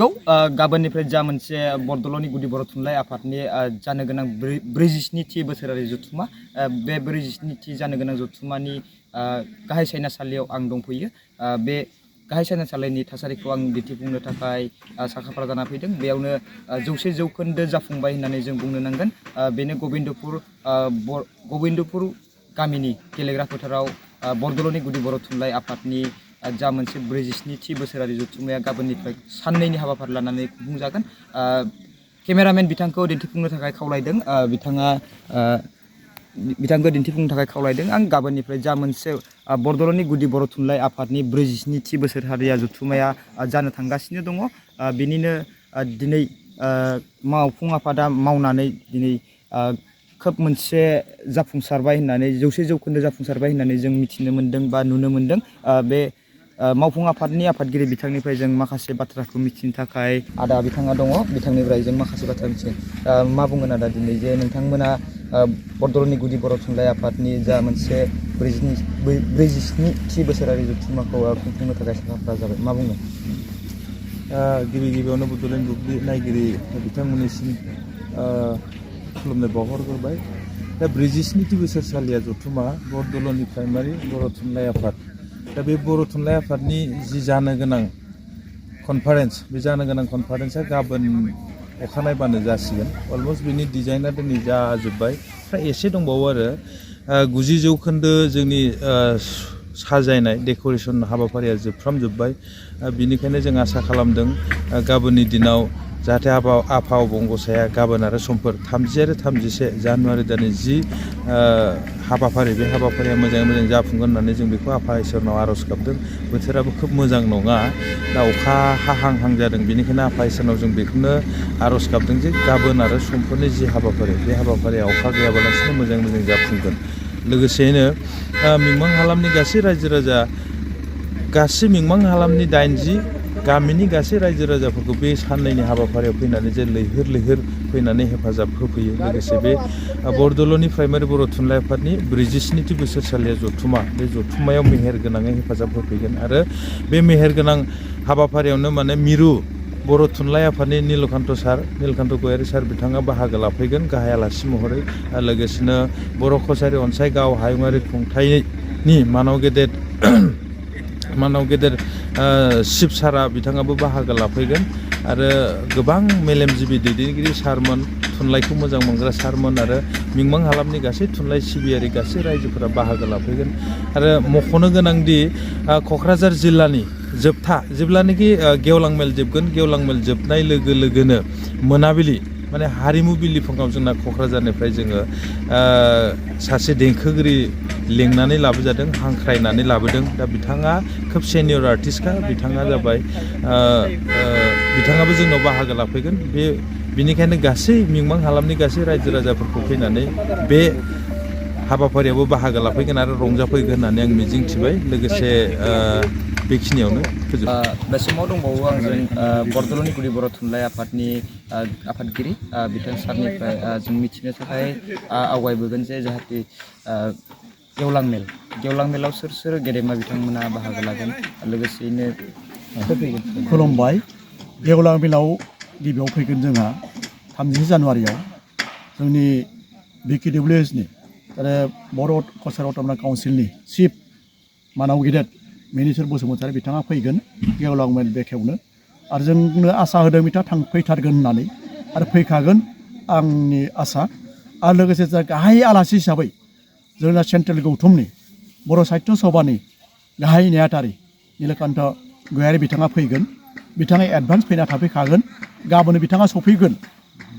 गाबोननिफ्राय जा मोनसे बरदल'नि गुदि बर' थुनलाइ आफादनि जानो गोनां 47थि बोसोरारि जथुम्मा बे 47थि जानो गोनां जथुम्मानि गाहाय सायनासालियाव आं दंफैयो। बे गाहाय सायनासालिनि थासारिखौ आं दिन्थिफुंनो थाखाय साखाफारा जाना फैदों। बेयावनो 100 जौखोन्दो जाफुंबाय होननानै जों बुंनो नांगोन। बेनो गबिन्दपुर गामिनि गेलेग्रा फोथाराव बरदल'नि गुदि बर' थुनलाइ आफादनि जा मोनसे 47थि बोसोरारि जथुम्माया गाबोननिफ्राय साननैनि हाबाफारि लानानै खुंफुंजागोन। केमेरामेन बिथांखौ दिन्थिफुंनो थाखाय खावलायदों। बिथांखौ दिन्थिफुंनो थाखाय खावलायदों आं। गाबोननिफ्राय जा मोनसे बरदल'नि गुदि बर' थुनलाइ आफादनि 47थि बोसोरारि जथुम्माया जानो थांगासिनो दङ। बिनिनो दिनै मावफुं आफादा मावनानै दिनै खोब मोनसे जाफुंसारबाय होननानै 100 जौखोन्दो जाफुंसारबाय होननानै जों मिथिनो मोन्दों बा नुनो मोन्दों। बे मावफुं आफादनि आफादगिरि बिथांनिफ्राय जों माखासे बाथ्राखौ मिथिनो थाखाय आदा बिथाङा दङ। बिथांनिफ्राय जों माखासे बाथ्रा मिथिगोन। मा बुंगोन आदा दिनै जे नोंथांमोना बरदल'नि गुदि बर' थुनलाइ आफादनि जा मोनसे 47थि बोसोरारि जथुम्माखौ खुंफुंनो थाखाय साखाफारा जाबाय, मा बुंगोन? गिबियावनो बड'लेण्ड बुब्लि नायगिरि बिथांमोननिसिम खुलुमनाय बावहरग्रोबाय। दा 47थि बोसोरसालिया जथुम्मा बरदल'नि प्राइमारि बर' थुनलाइ आफाद। दा बे बर' थुनलाइ आफादनि जि जानो गोनां कनफारेन्स, बे जानो गोनां कनफारेन्सआ गाबोन अखानायबानो जासिगोन। अलमस्ट बिनि डिजाइनआ दिनै जाजोब्बाय। फ्राय एसे दंबावो आरो 90 जौखोन्दो जोंनि साजायनाय डेक'रेसन हाबाफारिया जोबफ्रामजोब्बाय। बिनिखायनो जों आसा खालामदों गाबोननि दिनाव जाहाथे आफा अबंगसाया गाबोन आरो समफोर 30 आरो 31 जानुवारि दाननि जि हाबाफारि, बे हाबाफारिया मोजाङै मोजां जाफुंगोन होननानै जों बेखौ आफा इसोरनाव आर'ज गाबदों। बोथोराबो खोब मोजां नङा, दा अखा हाहां जादों। बेनिखायनो आफा इसोरनाव जों बेखौनो आर'ज गाबदों जे गाबोन आरो समफोरनि जि हाबाफारि, बे हाबाफारिया अखा गैयाबालासिनो मोजाङै मोजां जाफुंगोन। लोगोसेयैनो मिमां हालामनि गासै रायजो राजा, गासै मिमां हालामनि 80 गामिनि गासै रायजो राजाफोरखौ बे साननैनि हाबाफारियाव फैनानै जे लैहोर फैनानै हेफाजाब होफैयो। लोगोसे बे बरदल'नि प्राइमारि बर' थुनलाइ आफादनि 47थि बोसोरसालिया जथुम्मा, बे जथुम्मायाव मेहेर गोनाङै हेफाजाब होफैगोन। आरो बे मेहेर गोनां हाबाफारियावनो मिरु बर' थुनलाइ आफादनि नीलकान्त गयारी सार बिथाङा बाहागो लाफैगोन गाहाय आलासि महरै। लोगोसेनो बर' कछारी अनसाइ हायुङारि खुंथायनि मानाव गेदेर शिब सारा बिथाङाबो बाहागो लाफैगोन। आरो गोबां मेलेमजिबि दैदेनगिरि सारमोन, थुनलाइखौ मोजां मोनग्रा सारमोन आरो मिमां हालामनि गासै थुनलाइ सिबियारि गासै रायजोफोरा बाहागो लाफैगोन। आरो मख'नो गोनांदि क'क्राझार जिल्लानि जेब्लानाखि गेवलां मेल जोबगोन, गेवलां मेल जोबनाय लोगो लोगोनो मोनाबिलि हारिमु बिलिफाङाव जोंना क'क्राझारनिफ्राय जोङो सासे देंखोगिरि लेंनानै लाबोजादों, हांख्रायनानै लाबोदों। दा बिथाङा खोब सेनियर आर्टिस्टखा, बिथाङा जाबाय बिथाङाबो जोंनाव बाहागो लाफैगोन। बिनिखायनो गासै मिमां हालामनि गासै रायजो राजाफोरखौ फैनानै बे हाबाफारियावबो बाहागो लाफैगोन आरो रंजाफैगोन होननानै आं मिजिंथिबाय। लोगोसे बेखिनियावनो बे समाव दंबावो आंजों बरदल'नि गुदि बर' थुनलाइ आफादनि आफादगिरि बिथां सारनिफ्राय जों मिथिनो थाखाय आवगायबोगोन जे जाहाथे गेवलां मेलाव सोर गेदेमा बिथांमोना बाहागो लागोन, लोगोसेयैनो खुलुमबाय। गेवलां मेलाव गिबियाव फैगोन जोंहा 30 जानुवारियाव जोंनि BKWSनि आरो बर' कछारी अट'न'मास काउन्सिलनि चिफ मानाव गेदेर मिनिस्टार बसुमतारी बिथाङा फैगोन गेवलां मेल बेखेवनो। आरो जोंनो आसा होदों बिथाङा फैथारगोन होननानै, आरो फैखागोन आंनि आसा। आरो लोगोसे जा गाहाय आलासि हिसाबै जोंना सेन्ट्रेल गौथुमनि बर' साहित्य सभानि गाहाय नेहाथारि नीलकान्त गयारी बिथाङा फैगोन। बिथाङा एडभान्स फैना थाफैखागोन, गाबोन बिथाङा सफैगोन।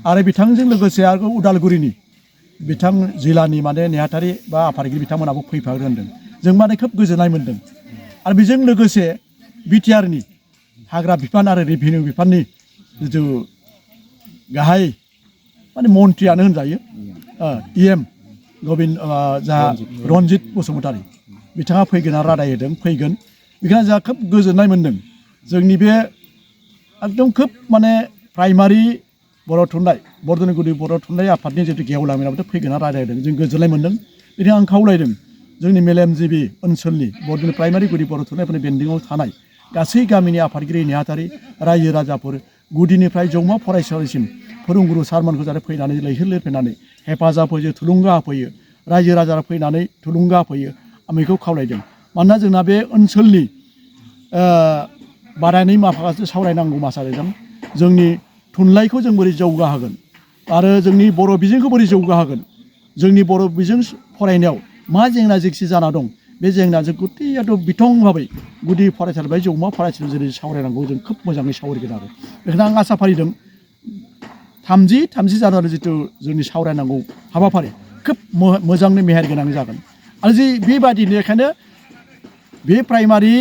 आरो बिथांजों लोगोसे आरो उदालगुरिनि बिथां जिल्लानि नेहाथारि बा आफादगिरि बिथांमोनाबो फैफागोन होनदों। जों खोब गोजोननाय मोन्दों। आरो बेजों लोगोसे बिटिआरनि हाग्रा बिफान आरो रेभिनिउ बिफाननि जिथु गाहाय मन्थ्रियानो होनजायो, EM रन्जित बसुमतारी बिथाङा फैगोन आरो रादाय होदों फैगोन। बेखायनो जोंहा खोब गोजोननाय मोन्दों। जोंनि बे एकदम खोब प्राइमारि बर' थुनलाइ, बरदल'नि गुदि बर' थुनलाइ आफादनि जितु गेवलां मेलावथ' फैगोन आरो रादाय होदों। जों गोजोननाय मोन्दों। बेनिखायनो आं खावलायदों जोंनि मेलेमजिबि ओनसोलनि बरदल'नि प्राइमारि गुदि बर' थुनलाइफोरनि बेन्दोङाव थानाय गासै गामिनि आफादगिरि नेहाथारि रायजो राजाफोर गुदिनिफ्राय जौमा फरायसालिसिम फोरोंगुरु सारमोनखौ जाहाथे फैनानै लैहोर लिरफैनानै हेफाजाब होयो थुलुंगा होफैयो रायजो राजाफ्रा फैनानै थुलुंगा होफैयो आं बेखौ खावलायदों मानोना जोंना बे ओनसोलनि बादायनाय माखासे सावरायनांगौ मासा जादों जोंनि थुनलाइखौ जों बोरै जौगाहोगोन आरो जोंनि बर' बिजोंखौ बोरै जौगाहोगोन जोंनि बर' बिजों फरायनायाव मा जेंना जेंसि जाना दं बे जेंनाजों गथैयाथ' बिथं भाबै गुदि फरायसालिनिफ्राय जौमा फरायसालि जेरै सावरायनांगौ जों खोब मोजाङै सावरायगोन आरो बेखायनो आं आसा फारिदों 30 जानुवारि जिथु जोंनि सावरायनांगौ हाबाफारि खोब मोजाङै मेहेर गोनां जागोन आरो जे बेबादिनो बेखायनो बे प्राइमारि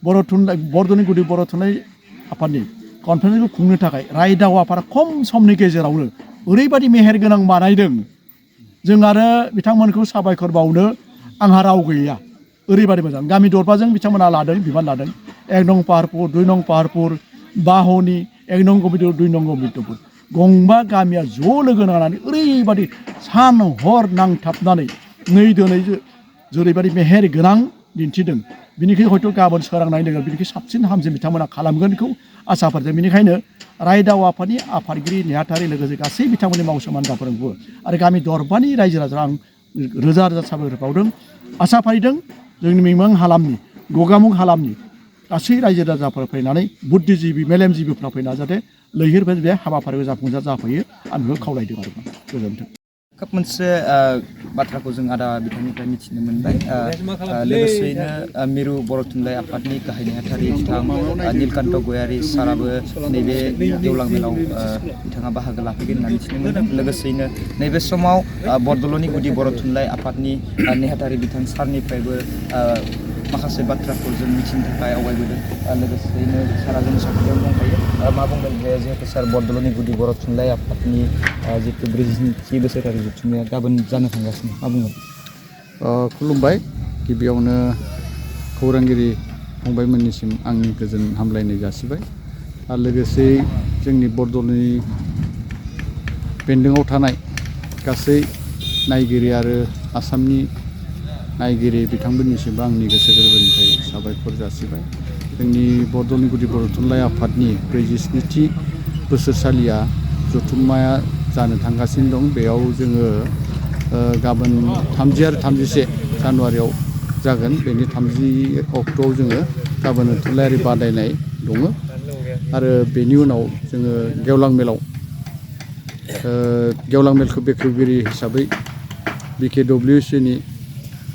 बर' थुनलाइ बरदलनि गुदि बर' थुनलाइ आफादनि कनफारेन्सखौ खुंनो थाखाय रायदाव आफादा खम समनि गेजेरावनो ओरैबायदि मेहेर गोनां बानायदों जों आरो बिथांमोनखौ साबायखर बावनो आंहा राव गैया ओरैबायदि मोजां गामि दरबाजों बिथांमोना लादों बिबान लादों 1 नं पाहारपुर 2 नं पाहारपुर बाहनि 1 नं गबिदुर 2 नं गबिदुरपुर गंबा गामिया ज' लोगो नांनानै ओरैबायदि सान हर नांथाबनानै नै दिनै जेरैबायदि मेहेर गोनां दिन्थिदों बिनिखायनो हयथ' गाबोन सोरांनाय लोगो बिनिखाय साबसिन हामसिन बिथांमोना खालामगोनखौ आसा फारिदों बेनिखायनो रायदाव आफादनि आफादगिरि नेहाथारि लोगोसे गासै बिथांमोननि मावसोमानदाफोरखौबो आरो गामि दरबानि रायजो राजा आं रोजा रोजा साबायखर बावदों आसा फारिदों जोंनि मिमां हालामनि गगामुग हालामनि गासै रायजो राजाफोर फैनानै बुद्धिजिबि मेलेमजिबिफ्रा फैना जाहाथे लैहोरफोर बे हाबाफारिखौ जाफुंसार जाफैयो आं बेखौ खावलायदों आरो गोजोन्थों खोब मोनसे बाथ्राखौ जों आदा बिथांनिफ्राय मिथिनो मोनबाय लोगोसेयैनो मिरु बर' थुनलाइ आफादनि गाहाय नेहाथारि बिथां नीलकान्त गयारि साराबो नैबे गेवलां मेलाव बिथाङा बाहागो लाफैगोन होनना मिथिनो मोनदों लोगोसेयैनो नैबे समाव बरदलनि गुदि बर' थुनलाइ आफादनि नेहाथारि बिथां सारनिफ्रायबो माखासे बाथ्राखौ जों मिथिनो थाखाय आवगायबोदों लोगोसेयैनो सारा जोंनि साखाथियावनो दंखायो मा बुंगोन बे जिहेतु सार बरदलनि गुदि बर' थुनलाइ आफादनि जितु 40थि बोसोरारि जथुम्माया गाबोन जानो थांगासिनो मा बुंगोन खुलुमबाय गिबियावनो खौरांगिरि फंबायमोननिसिम आंनि गोजोन हामलायनाय जासिबाय आरो लोगोसे जोंनि बरदलनि बेन्दोङाव थानाय गासै नायगिरि आरो आसामनि नायगिरि बिथांमोननिसिमबो आंनि गोसो गोरबोनिफ्राय साबायखर जासिबाय जोंनि बरदलनि गुदि बर' थुनलाइ आफादनि 47थि बोसोरसालिया जथुम्माया जानो थांगासिनो दं बेयाव जोङो गाबोन 30 आरो 31 जानुवारियाव जागोन बेनि 30 अक्ट'आव जोङो गाबोन थुनलाइयारि बादायनाय दङ आरो बेनि उनाव जोङो गेवलां मेलखौ बेखेवगिरि हिसाबै BKWCनि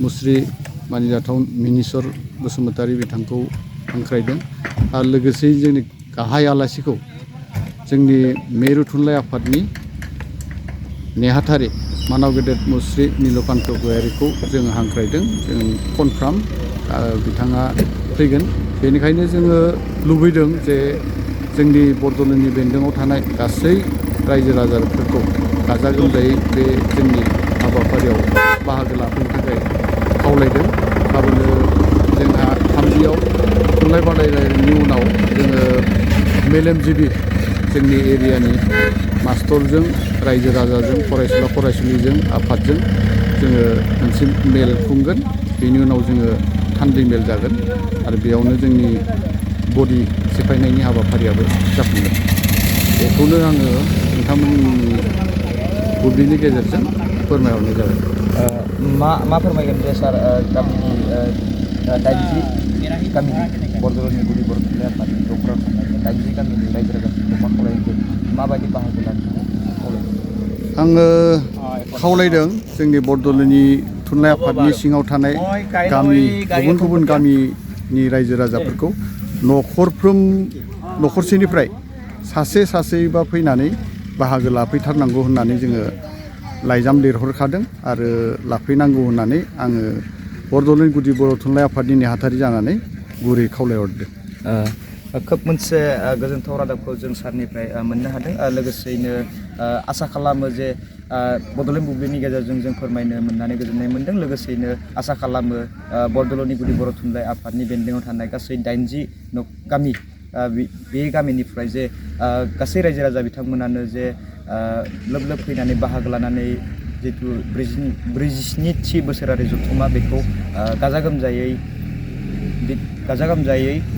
मुस्रि मानिजाथाव मिनिस्वर बसुमतारी बिथांखौ हांख्रायदों आरो लोगोसे जोंनि गाहाय आलासिखौ जोंनि मेरु थुनलाइ आफादनि नेहाथारि मानाव गेदेर मुस्रि नीलकान्त गयारिखौ जों हांख्रायदों जों कनफार्म बिथाङा फैगोन बेनिखायनो जोङो लुबैदों जे जोंनि बरदलनि बेन्दोङाव थानाय गासै रायजो राजाफोरखौ गाजा गोमजायै बे जोंनि हाबाफारियाव बाहागो लाफैनो थाखाय खावलायदों गाबोनो जोंहा 30आव थुनलाइ बादायलायनायनि उनाव जोङो मेलेमजिबि जोंनि एरियानि मास्टरजों रायजो राजाजों फरायसुला फरायसुलिजों आफादजों जोङो मोनसे मेल खुंगोन बेनि उनाव जोङो थान्दै मेल जागोन आरो बेयावनो जोंनि बडि सिफायनायनि हाबाफारियाबो जाफुंगोन बेखौनो आङो नोंथांमोननि बुब्लिनि गेजेरजों फोरमायहरनाय जाबाय मा फोरमायगोन जे सार गामिनि 80 गामिनि बरदलनि गुदि बर' थुनलाइ आफादनि दखराव थानाय 80 गामिनि रायजो राजाफोरखौ मा खावलायगोन माबायदि बाहागो लानो खावलायगोन आङो खावलायदों जोंनि बरदलनि थुनलाइ आफादनि सिङाव थानाय गामि गुबुन गुबुन गामिनि रायजो राजाफोरखौ न'खरसेनिफ्राय सासेबा फैनानै बाहागो लाफैथारनांगौ होननानै जोङो लाइजाम लिरहरखादों आरो लाफैनांगौ होननानै आङो बरदलनि गुदि बर' थुनलाइ आफादनि नेहाथारि जानानै गुरै खावलायहरदों खोब मोनसे गोजोनथाव रादाबखौ जों सारनिफ्राय मोननो हादों लोगोसेयैनो आसा खालामो जे बड'लेण्ड बुब्लिनि गेजेरजों जों फोरमायनो मोननानै गोजोननाय मोन्दों लोगोसेयैनो आसा खालामो बरदलनि गुदि बर' थुनलाइ आफादनि बेन्दोङाव थानाय गासै 80 गामि बे गामिनिफ्राय जे गासै रायजो राजा बिथांमोनानो जे लोब लोब फैनानै बाहागो लानानै जितु 47थि बोसोरारि जथुम्मा बेखौ गाजा गोमजायै